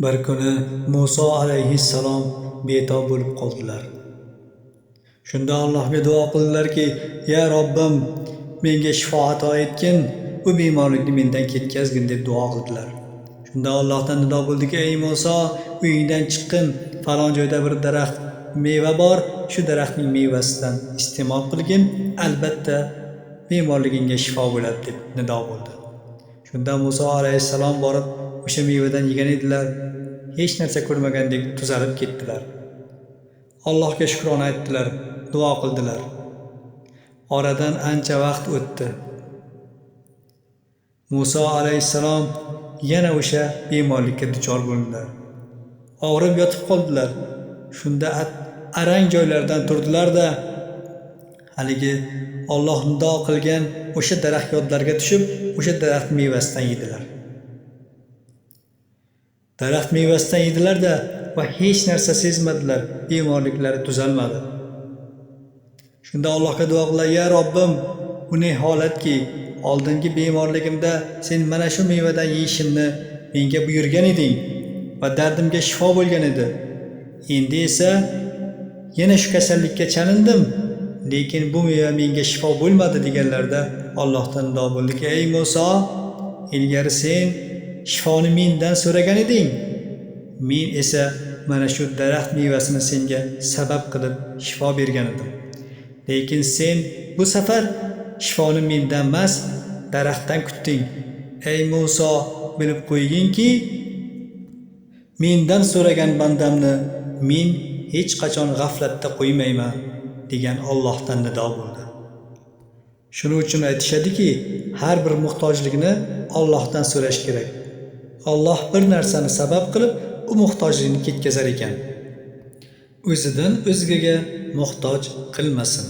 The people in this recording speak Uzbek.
Bir kuni Muso alayhissalom betob bo'lib qoldilar. Shunda Allohga duo qildilarki: "Ya Robbim, menga shifo ato etgin, bu bemorlikni mendan ketkazgin", deb duo qildilar. Shunda Allohdan nido bo'ldiki: "Ey Muso, uyingdan chiqqin, falon joyda bir daraxt meva bor, shu daraxtning mevasidan iste'mol qilgin, albatta bemorligingga shifo bo'ladi", deb nido bo'ldi. Shunda Muso alayhissalom borib o'sha mevadan yegan edilar, hech narsa ko'rmagandek tuzalib ketdilar. Allohga shukrona aytdilar, duo qildilar. Oradan ancha vaqt o'tdi. Muso alayhissalom yana o'sha bemorlikka duchor bo'ldilar. Og'rib yotib qoldilar. Shunda arang joylardan turdilar-da, haligi Olloh nido qilgan o'sha daraxt yodlariga tushib, o'sha daraxt mevasidan yedilar. Daraxt mevasidan yedilar-da va hech narsa sezmadilar, bemorliklari tuzalmadi. Shunda Allohga duo qildilar: "Ya Robbim, bu ne holatki, oldingi bemorligimda sen mana shu mevadan yeyishimni menga buyurgan eding va dardimga shifo bo'lgan edi. Endi esa yana shu kasallikka chalindim, lekin bu meva menga shifo bo'lmadi", deganlarida Allohdan nido bo'ldiki: "Ey Muso, ilgari sen shifoni mendan so'ragan eding. Men esa mana shu daraxt mevasini senga sabab qilib shifo bergan edim. Lekin sen bu safar shifoni mendan emas, daraxtdan kutding. Ey Muso, bilib qo'yginki, mendan so'ragan bandamni men hech qachon g'aflatda qo'ymayman", degan Allohdan nido bo'ldi. Shuning uchun aytishadiki, har bir muhtojlikni Allohdan so'rash kerak. Alloh bir narsani sabab qilib, u muhtojlikni ketkazar ekan. O'zidan o'zgaga muhtoj qilmasin.